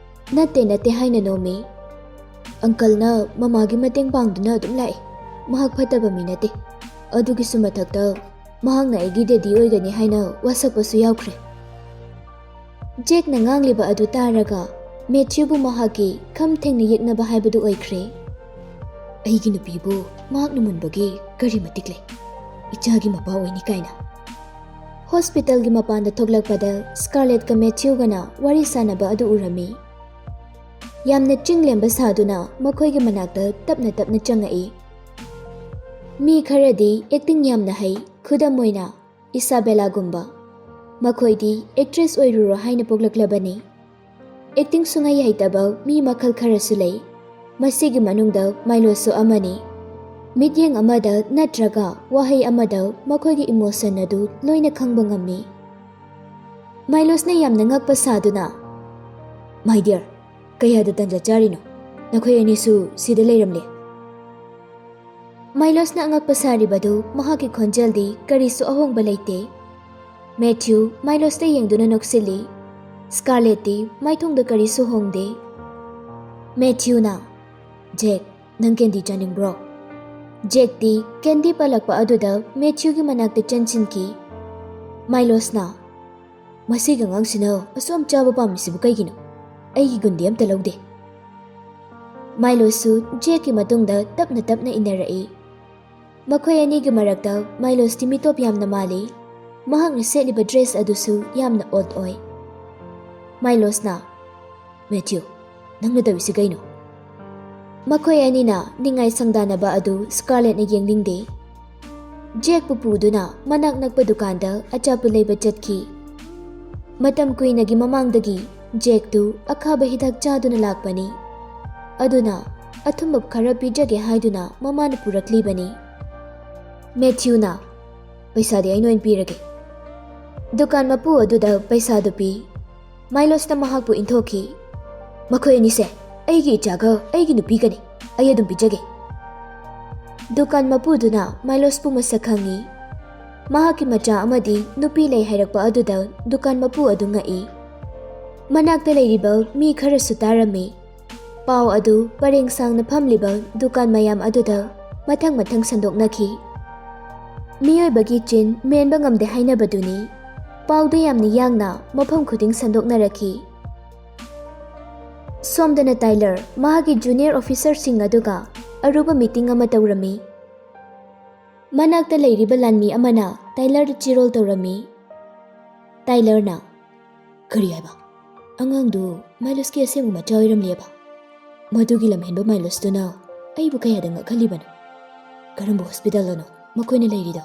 "ꯅꯠꯇꯦ, ꯅꯠꯇꯦ" ꯍꯥꯏꯅ ꯅꯣꯝꯃꯤ꯫ "ꯑꯪꯀꯜꯅ ꯃꯃꯥꯒꯤ ꯃꯇꯦꯡ ꯄꯥꯡꯗꯨꯅ ꯑꯗꯨꯝ ꯂꯥꯛꯏ꯫ ꯃꯍꯥꯛ ꯐꯠꯇꯕ ꯃꯤ ꯅꯠꯇꯦ꯫ ꯑꯗꯨꯒꯤꯁꯨ ꯃꯊꯛꯇ ꯃꯍꯥꯛꯅ ꯑꯩꯒꯤ ꯗꯦꯗꯤ ꯑꯣꯏꯒꯅꯤ ꯍꯥꯏꯅ ꯋꯥꯁꯛꯄꯁꯨ ꯌꯥꯎꯈ꯭ꯔꯦ꯫" ꯖꯦꯛꯅ ꯉꯥꯡꯂꯤꯕ ꯑꯗꯨ ꯇꯥꯔꯒ ꯃꯦꯊ꯭ꯌꯨꯕꯨ ꯃꯍꯥꯛꯀꯤ ꯈꯝ ꯊꯦꯡꯅ ꯌꯦꯛꯅꯕ ꯍꯥꯏꯕꯗꯨ ꯑꯣꯏꯈ꯭ꯔꯦ꯫ "ꯑꯩꯒꯤ ꯅꯨꯄꯤꯕꯨ ꯃꯍꯥꯛꯅ ꯃꯨꯟꯕꯒꯤ ꯀꯔꯤ ꯃꯇꯤꯛ ꯂꯩ? ꯏꯆꯥꯒꯤ ꯃꯄꯥ ꯑꯣꯏꯅꯤ ꯀꯥꯏꯅ꯫" ꯍꯣꯁꯄꯤꯇꯥꯜꯒꯤ ꯃꯄꯥꯟꯗ ꯊꯣꯛꯂꯛꯄꯗ ꯁ꯭ꯀꯥꯔꯂꯦꯠꯀ ꯃꯦꯊ꯭ꯌꯨꯒꯅ ꯋꯥꯔꯤ ꯁꯥꯟꯅꯕ ꯑꯗꯨ ꯎꯔꯝꯃꯤ꯫ ꯌꯥꯝꯅ ꯆꯤꯡꯂꯦꯝꯕ ꯁꯥꯗꯨꯅ ꯃꯈꯣꯏꯒꯤ ꯃꯅꯥꯛꯇ ꯇꯞꯅ ꯇꯞꯅ ꯆꯪꯉꯛꯏ꯫ ꯃꯤ ꯈꯔꯗꯤ acting ꯌꯥꯝꯅ ꯍꯩ, ꯈꯨꯗꯝ ꯑꯣꯏꯅ ꯏꯁꯥꯕꯦꯂꯥꯒꯨꯝꯕ꯫ ꯃꯈꯣꯏꯗꯤ actress ꯑꯣꯏꯔꯨꯔꯣ ꯍꯥꯏꯅ ꯄꯣꯛꯂꯛꯂꯕꯅꯤ꯫ Acting ꯁꯨꯡꯍꯩ ꯍꯩꯇꯕ ꯃꯤ ꯃꯈꯜ ꯈꯔꯁꯨ ꯂꯩ꯫ ꯃꯁꯤꯒꯤ ꯃꯅꯨꯡꯗ ꯃꯥꯏꯂꯣꯁꯁꯨ ꯑꯃꯅꯤ꯫ ꯃꯤꯠꯌꯦꯡ ꯑꯃꯗ ꯅꯠꯇ꯭ꯔꯒ ꯋꯥꯍꯩ ꯑꯃꯗ ꯃꯈꯣꯏꯒꯤ emotion ꯑꯗꯨ ꯂꯣꯏꯅ ꯈꯪꯕ ꯉꯝꯃꯤ꯫ ꯃꯥꯏꯂꯣꯁꯅ ꯌꯥꯝꯅ ꯉꯛꯄ ꯁꯥꯗꯨꯅ, "My dear, ꯀꯌꯥꯗ ꯇꯟꯖꯥ ꯆꯥꯔꯤꯅꯣ? ꯅꯈꯣꯏ ꯑꯅꯤꯁꯨ ꯁꯤꯗ ꯂꯩꯔꯝꯂꯦ?" ꯃꯥꯏꯂꯣꯁꯅ ꯑꯉꯛꯄ ꯁꯥꯔꯤꯕꯗꯨ ꯃꯍꯥꯛꯀꯤ ꯈꯣꯟꯖꯦꯜꯗꯤ ꯀꯔꯤꯁꯨ ꯑꯍꯣꯡꯕ ꯂꯩꯇꯦ꯫ ꯃꯦꯊ꯭ꯌꯨ ꯃꯥꯏꯂꯣꯁꯇ ꯌꯦꯡꯗꯨꯅ ꯅꯣꯛꯁꯤꯜꯂꯤ꯫ ꯁ꯭ꯀꯥꯔꯂꯦꯠꯇꯤ ꯃꯥꯏꯊꯣꯡꯗ ꯀꯔꯤꯁꯨ ꯍꯣꯡꯗꯦ꯫ ꯃꯦꯊ꯭ꯌꯨꯅ, "ꯖꯦꯛ, ꯅꯪ ꯀꯦꯟꯗꯤ ꯆꯥꯅꯤꯡꯕ꯭ꯔꯣ?" ꯖꯦꯛꯇꯤ ꯀꯦꯟꯗꯤ ꯄꯜꯂꯛꯄ ꯑꯗꯨꯗ ꯃꯦꯊ꯭ꯌꯨꯒꯤ ꯃꯅꯥꯛꯇ ꯆꯪꯁꯤꯟꯈꯤ꯫ ꯃꯥꯏꯂꯣꯁꯅ, "ꯃꯁꯤꯒꯤ ꯑꯉꯥꯡꯁꯤꯅ ꯑꯁꯨꯛ ꯌꯥꯝ ꯆꯥꯕ ꯄꯥꯝꯃꯤꯁꯤꯕꯨ ꯀꯩꯒꯤꯅꯣ? ꯑꯩꯒꯤ ꯒꯨꯟꯗꯤ ꯑꯝꯇ ꯂꯧꯗꯦ꯫" ꯃꯥꯏꯂꯣꯁꯁꯨ ꯖꯦꯛꯀꯤ ꯃꯇꯨꯡꯗ ꯇꯞꯅ ꯇꯞꯅ ꯏꯟꯅꯔꯛꯏ꯫ ꯃꯈꯣꯏ ꯑꯅꯤꯒꯤ ꯃꯔꯛꯇ ꯃꯥꯏꯂꯣꯁꯇꯤ ꯃꯤꯇꯣꯞ ꯌꯥꯝꯅ ꯃꯥꯜꯂꯤ꯫ ꯃꯍꯥꯛꯅ ꯁꯦꯠꯂꯤꯕ ꯗ꯭ꯔꯦꯁ ꯑꯗꯨꯁꯨ ꯌꯥꯝꯅ ꯑꯣꯗ ꯑꯣꯏ꯫ ꯃꯥꯏꯂꯣꯁꯅ, "ꯃꯦꯊ꯭ꯌꯨ, ꯅꯪꯅ ꯇꯧꯔꯤꯁꯤ ꯀꯩꯅꯣ?" ꯃꯈꯣꯏ ꯑꯅꯤꯅ ꯅꯤꯡꯉꯥꯏ ꯁꯪꯗꯥꯅꯕ ꯑꯗꯨ ꯁ꯭ꯀꯥꯔꯂꯦꯠꯅ ꯌꯦꯡꯅꯤꯡꯗꯦ꯫ ꯖꯦꯛꯄꯨ ꯄꯨꯗꯨꯅ ꯃꯅꯥꯛ ꯅꯛꯄ ꯗꯨꯀꯥꯟꯗ ꯑꯆꯥꯄꯣꯠ ꯂꯩꯕ ꯆꯠꯈꯤ꯫ ꯃꯇꯝ ꯀꯨꯏꯅꯒꯤ ꯃꯃꯥꯡꯗꯒꯤ ꯖꯦꯛꯇꯨ ꯑꯈꯥꯕ ꯍꯤꯗꯥꯛ ꯆꯥꯗꯨꯅ ꯂꯥꯛꯄꯅꯤ꯫ ꯑꯗꯨꯅ ꯑꯊꯨꯝꯕ ꯈꯔ ꯄꯤꯖꯒꯦ ꯍꯥꯏꯗꯨꯅ ꯃꯃꯥꯅ ꯄꯨꯔꯛꯂꯤꯕꯅꯤ꯫ ꯃꯦꯊ꯭ꯌꯨꯅ, "ꯄꯩꯁꯥꯗꯤ ꯑꯩꯅ ꯑꯣꯏꯅ ꯄꯤꯔꯒꯦ꯫" ꯗꯨꯀꯥꯟ ꯃꯄꯨ ꯑꯗꯨꯗ ꯄꯩꯁꯥꯗꯨ ꯄꯤ꯫ ꯃꯥꯏꯂꯣꯁꯅ ꯃꯍꯥꯛꯄꯨ ꯏꯟꯊꯣꯛꯈꯤ꯫ "ꯃꯈꯣꯏ ꯑꯅꯤꯁꯦ ꯑꯩꯒꯤ ꯏꯆꯥꯒ ꯑꯩꯒꯤ ꯅꯨꯄꯤꯒꯅꯤ꯫ ꯑꯩ ꯑꯗꯨꯝ ꯄꯤꯖꯒꯦ꯫" ꯗꯨꯀꯥꯟ ꯃꯄꯨꯗꯨꯅ ꯃꯥꯏꯂꯣꯁꯄꯨ ꯃꯁꯛ ꯈꯪꯏ꯫ ꯃꯍꯥꯛꯀꯤ ꯃꯆꯥ ꯑꯃꯗꯤ ꯅꯨꯄꯤ ꯂꯩ ꯍꯥꯏꯔꯛꯄ ꯑꯗꯨꯗ ꯗꯨꯀꯥꯟ ꯃꯄꯨ ꯑꯗꯨ ꯉꯛꯏ꯫ ꯃꯅꯥꯛꯇ ꯂꯩꯔꯤꯕ ꯃꯤ ꯈꯔꯁꯨ ꯇꯥꯔꯝꯃꯤ꯫ ꯄꯥꯎ ꯑꯗꯨ ꯄꯔꯦꯡ ꯁꯥꯡꯅ ꯐꯝꯂꯤꯕ ꯗꯨꯀꯥꯟ ꯃꯌꯥꯝ ꯑꯗꯨꯗ ꯃꯊꯪ ꯃꯊꯪ ꯁꯟꯗꯣꯛꯅꯈꯤ꯫ ꯃꯤꯑꯣꯏꯕꯒꯤ ꯆꯤꯟ ꯃꯦꯟꯕ ꯉꯝꯗꯦ ꯍꯥꯏꯅꯕꯗꯨꯅꯤ꯫ ꯄꯥꯎꯗꯨ ꯌꯥꯝꯅ ꯌꯥꯡꯅ ꯃꯐꯝ ꯈꯨꯗꯤꯡ ꯁꯟꯗꯣꯛꯅꯔꯛꯈꯤ꯫ ꯁꯣꯝꯗꯅ ꯇꯥꯏꯂꯔ ꯃꯍꯥꯛꯀꯤ ꯖꯨꯅꯤꯌꯔ ꯑꯣꯐꯤꯁꯔꯁꯤꯡ ꯑꯗꯨꯒ ꯑꯔꯨꯕ ꯃꯤꯇꯤꯡ ꯑꯃ ꯇꯧꯔꯝꯃꯤ꯫ ꯃꯅꯥꯛꯇ ꯂꯩꯔꯤꯕ ꯂꯥꯟꯃꯤ ꯑꯃꯅ ꯇꯥꯏꯂꯔꯗ ꯆꯤꯔꯣꯜ ꯇꯧꯔꯝꯃꯤ꯫ ꯇꯥꯏꯂꯔꯅ, "ꯀꯔꯤ ꯍꯥꯏꯕ? ꯑꯉꯥꯡꯗꯨ ꯃꯥꯏꯂꯁꯀꯤ ꯑꯁꯦꯡꯕ ꯃꯆꯥ ꯑꯣꯏꯔꯝꯂꯦꯕ? ꯃꯗꯨꯒꯤ ꯂꯝꯍꯦꯟꯕ ꯃꯥꯏꯂꯁꯇꯨꯅ ꯑꯩꯕꯨ ꯀꯌꯥꯗ ꯉꯛꯍꯜꯂꯤꯕꯅꯣ? ꯀꯔꯝꯕ ꯍꯣꯁꯄꯤꯇꯥꯜꯗꯅꯣ ꯃꯈꯣꯏꯅ ꯂꯩꯔꯤꯗꯣ?"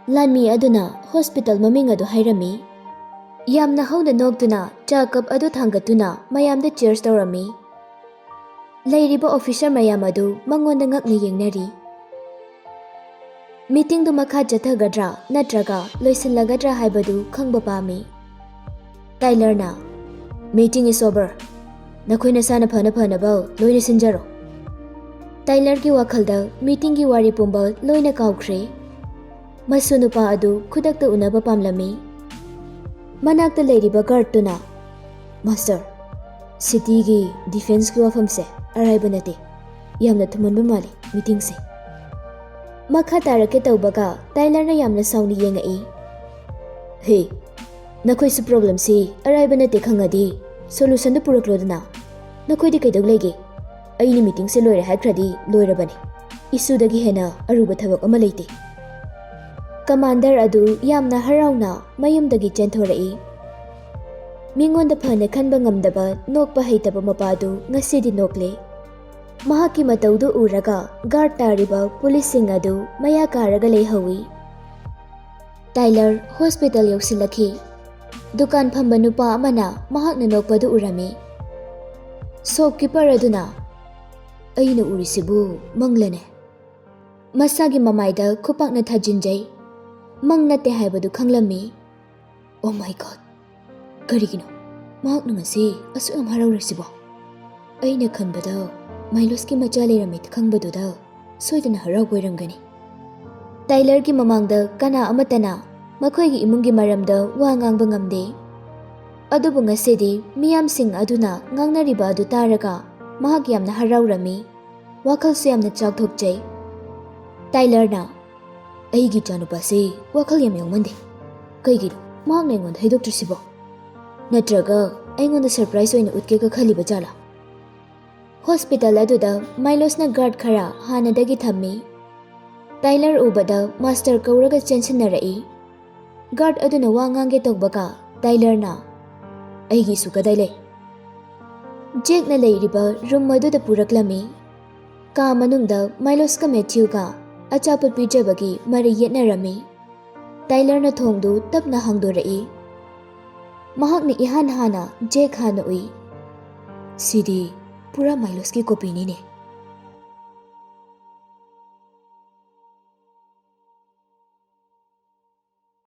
ꯂꯥꯟꯃꯤ ꯑꯗꯨꯅ ꯍꯣꯁꯄꯤꯇꯥꯜ ꯃꯃꯤꯡ ꯑꯗꯨ ꯍꯥꯏꯔꯝꯃꯤ꯫ ꯌꯥꯝꯅ ꯍꯧꯅ ꯅꯣꯛꯇꯨꯅ ꯆꯥ ꯀꯞ ꯑꯗꯨ ꯊꯥꯡꯒꯠꯇꯨꯅ ꯃꯌꯥꯝꯗ ꯆꯤꯌꯔꯁ ꯇꯧꯔꯝꯃꯤ꯫ ꯂꯩꯔꯤꯕ ꯑꯣꯐꯤꯁꯔ ꯃꯌꯥꯝ ꯑꯗꯨ ꯃꯉꯣꯟꯗ ꯉꯛꯅ ꯌꯦꯡꯅꯔꯤ꯫ ꯃꯤꯇꯤꯡꯗꯨ ꯃꯈꯥ ꯆꯠꯊꯒꯗ꯭ꯔꯥ ꯅꯠꯇ꯭ꯔꯒ ꯂꯣꯏꯁꯤꯜꯂꯒꯗ꯭ꯔꯥ ꯍꯥꯏꯕꯗꯨ ꯈꯪꯕ ꯄꯥꯝꯃꯤ꯫ ꯇꯥꯏꯂꯔꯅ, "Meeting is over꯫ ꯅꯈꯣꯏ ꯅꯁꯥꯅ ꯐꯅ ꯐꯅꯕ ꯂꯣꯏꯅ ꯁꯤꯟꯖꯔꯣ꯫" ꯇꯥꯏꯂꯔꯒꯤ ꯋꯥꯈꯜꯗ ꯃꯤꯇꯤꯡꯒꯤ ꯋꯥꯔꯤ ꯄꯨꯝꯕ ꯂꯣꯏꯅ ꯀꯥꯎꯈ꯭ꯔꯦ꯫ ꯃꯁꯨ ꯅꯨꯄꯥ ꯑꯗꯨ ꯈꯨꯗꯛꯇ ꯎꯅꯕ ꯄꯥꯝꯂꯝꯃꯤ꯫ ꯃꯅꯥꯛꯇ ꯂꯩꯔꯤꯕ ꯒꯥꯔꯗꯇꯨꯅ, "ꯃꯥꯁꯇꯔ, ꯁꯤꯇꯤꯒꯤ ꯗꯤꯐꯦꯟꯁꯀꯤ ꯋꯥꯐꯝꯁꯦ ꯑꯔꯥꯏꯕ ꯅꯠꯇꯦ꯫ ꯌꯥꯝꯅ ꯊꯨꯃꯟꯕ ꯃꯥꯜꯂꯤ ꯃꯤꯇꯤꯡꯁꯦ꯫" ꯃꯈꯥ ꯇꯥꯔꯛꯀꯦ ꯇꯧꯕꯒ ꯇꯥꯏꯂꯔꯅ ꯌꯥꯝꯅ ꯁꯥꯎꯅ ꯌꯦꯡꯉꯛꯏ꯫ "ꯍꯦ, ꯅꯈꯣꯏꯁꯨ ꯄ꯭ꯔꯣꯕ꯭ꯂꯦꯝꯁꯤ ꯑꯔꯥꯏꯕ ꯅꯠꯇꯦ ꯈꯪꯉꯗꯤ ꯁꯣꯂꯨꯁꯟꯗꯨ ꯄꯨꯔꯛꯂꯣꯗꯅ꯫ ꯅꯈꯣꯏꯗꯤ ꯀꯩꯗꯧ ꯂꯩꯒꯦ? ꯑꯩꯅ ꯃꯤꯇꯤꯡꯁꯦ ꯂꯣꯏꯔꯦ ꯍꯥꯏꯈ꯭ꯔꯗꯤ ꯂꯣꯏꯔꯕꯅꯤ꯫ ꯏꯁꯨꯗꯒꯤ ꯍꯦꯟꯅ ꯑꯔꯨꯕ ꯊꯕꯛ ꯑꯃ ꯂꯩꯇꯦ꯫" ꯀꯃꯥꯟꯗꯔ ꯑꯗꯨ ꯌꯥꯝꯅ ꯍꯔꯥꯎꯅ ꯃꯌꯨꯝꯗꯒꯤ ꯆꯦꯟꯊꯣꯔꯛꯏ꯫ ꯃꯤꯉꯣꯟꯗ ꯐꯅ ꯈꯟꯕ ꯉꯝꯗꯕ ꯅꯣꯛꯄ ꯍꯩꯇꯕ ꯃꯄꯥꯗꯨ ꯉꯁꯤꯗꯤ ꯅꯣꯛꯂꯦ꯫ ꯃꯍꯥꯛꯀꯤ ꯃꯇꯧꯗꯨ ꯎꯔꯒ ꯒꯥꯔꯗ ꯇꯥꯔꯤꯕ ꯄꯨꯂꯤꯁꯁꯤꯡ ꯑꯗꯨ ꯃꯌꯥ ꯀꯥꯔꯒ ꯂꯩꯍꯧꯏ꯫ Taylor hospital ꯌꯧꯁꯤꯜꯂꯛꯈꯤ꯫ ꯗꯨꯀꯥꯟ ꯐꯝꯕ ꯅꯨꯄꯥ ꯑꯃꯅ ꯃꯍꯥꯛꯅ ꯅꯣꯛꯄꯗꯨ ꯎꯔꯝꯃꯤ꯫ ꯁꯣꯞꯀꯤꯄꯔ ꯑꯗꯨꯅ, "ꯑꯩꯅ ꯎꯔꯤꯁꯤꯕꯨ ꯃꯪꯂꯅꯦ?" ꯃꯁꯥꯒꯤ ꯃꯃꯥꯏꯗ ꯈꯨꯄꯥꯛꯅ ꯊꯥꯖꯤꯟꯖꯩ꯫ ꯃꯪ ꯅꯠꯇꯦ ꯍꯥꯏꯕꯗꯨ ꯈꯪꯂꯝꯃꯤ꯫ "Oh my God! ꯀꯔꯤꯒꯤꯅꯣ ꯃꯍꯥꯛꯅ ꯉꯁꯤ ꯑꯁꯨꯛ ꯌꯥꯝ ꯍꯔꯥꯎꯔꯤꯁꯤꯕꯣ? ꯑꯩꯅ ꯈꯟꯕꯗ ꯃꯥꯏꯂꯣꯁꯀꯤ ꯃꯆꯥ ꯂꯩꯔꯝꯃꯦ ꯈꯪꯕꯗꯨꯗ ꯁꯣꯏꯗꯅ ꯍꯔꯥꯎꯕ ꯑꯣꯏꯔꯝꯒꯅꯤ꯫" ꯇꯥꯏꯂꯔꯒꯤ ꯃꯃꯥꯡꯗ ꯀꯅꯥ ꯑꯃꯠꯇꯅ ꯃꯈꯣꯏꯒꯤ ꯏꯃꯨꯡꯒꯤ ꯃꯔꯝꯗ ꯋꯥ ꯉꯥꯡꯕ ꯉꯝꯗꯦ꯫ ꯑꯗꯨꯕꯨ ꯉꯁꯤꯗꯤ ꯃꯤꯌꯥꯝꯁꯤꯡ ꯑꯗꯨꯅ ꯉꯥꯡꯅꯔꯤꯕ ꯑꯗꯨ ꯇꯥꯔꯒ ꯃꯍꯥꯛ ꯌꯥꯝꯅ ꯍꯔꯥꯎꯔꯝꯃꯤ꯫ ꯋꯥꯈꯜꯁꯨ ꯌꯥꯝꯅ ꯆꯥꯎꯊꯣꯛꯆꯩ꯫ ꯇꯥꯏꯂꯔꯅ, "ꯑꯩꯒꯤ ꯏꯆꯥꯅꯨꯄꯥꯁꯤ ꯋꯥꯈꯜ ꯌꯥꯝ ꯌꯥꯎꯃꯟꯗꯦ꯫ ꯀꯩꯒꯤꯅꯣ ꯃꯍꯥꯛꯅ ꯑꯩꯉꯣꯟꯗ ꯍꯥꯏꯗꯣꯛꯇ꯭ꯔꯤꯁꯤꯕꯣ? ꯅꯠꯇ꯭ꯔꯒ ꯑꯩꯉꯣꯟꯗ ꯁꯔꯄ꯭ꯔꯥꯏꯖ ꯑꯣꯏꯅ ꯎꯠꯀꯦꯒ ꯈꯜꯂꯤꯕ ꯖꯥꯠꯂꯥ?" ꯍꯣꯁꯄꯤꯇꯥꯜ ꯑꯗꯨꯗ ꯃꯥꯏꯂꯣꯁꯅ ꯒꯥꯔꯗ ꯈꯔ ꯍꯥꯟꯅꯗꯒꯤ ꯊꯝꯃꯤ꯫ ꯇꯥꯏꯂꯔ ꯎꯕꯗ ꯃꯥꯁꯇꯔ ꯀꯧꯔꯒ ꯆꯦꯟꯁꯤꯟꯅꯔꯛꯏ꯫ ꯒꯥꯔꯗ ꯑꯗꯨꯅ ꯋꯥ ꯉꯥꯡꯒꯦ ꯇꯧꯕꯒ ꯇꯥꯏꯂꯔꯅ, "ꯑꯩꯒꯤꯁꯨ ꯀꯗꯥꯏ ꯂꯩ?" ꯖꯦꯛꯅ ꯂꯩꯔꯤꯕ ꯔꯨꯝ ꯑꯗꯨꯗ ꯄꯨꯔꯛꯂꯝꯃꯤ꯫ ꯀꯥ ꯃꯅꯨꯡꯗ ꯃꯥꯏꯂꯣꯁꯀ ꯃꯦꯊ꯭ꯌꯨꯒ ꯑꯆꯥꯄꯣꯠ ꯄꯤꯖꯕꯒꯤ ꯃꯔꯩ ꯌꯦꯠꯅꯔꯝꯃꯤ꯫ ꯇꯥꯏꯂꯔꯅ ꯊꯣꯡꯗꯨ ꯇꯞꯅ ꯍꯥꯡꯗꯣꯔꯛꯏ꯫ ꯃꯍꯥꯛꯅ ꯏꯍꯥꯟ ꯍꯥꯟꯅ ꯖꯦꯛ ꯍꯥꯟꯅ ꯎꯏ꯫ "ꯁꯤꯗꯤ ꯄꯨꯔꯥ ꯃꯥꯏꯂꯣꯁꯀꯤ ꯀꯣꯄꯤꯅꯤꯅꯦ꯫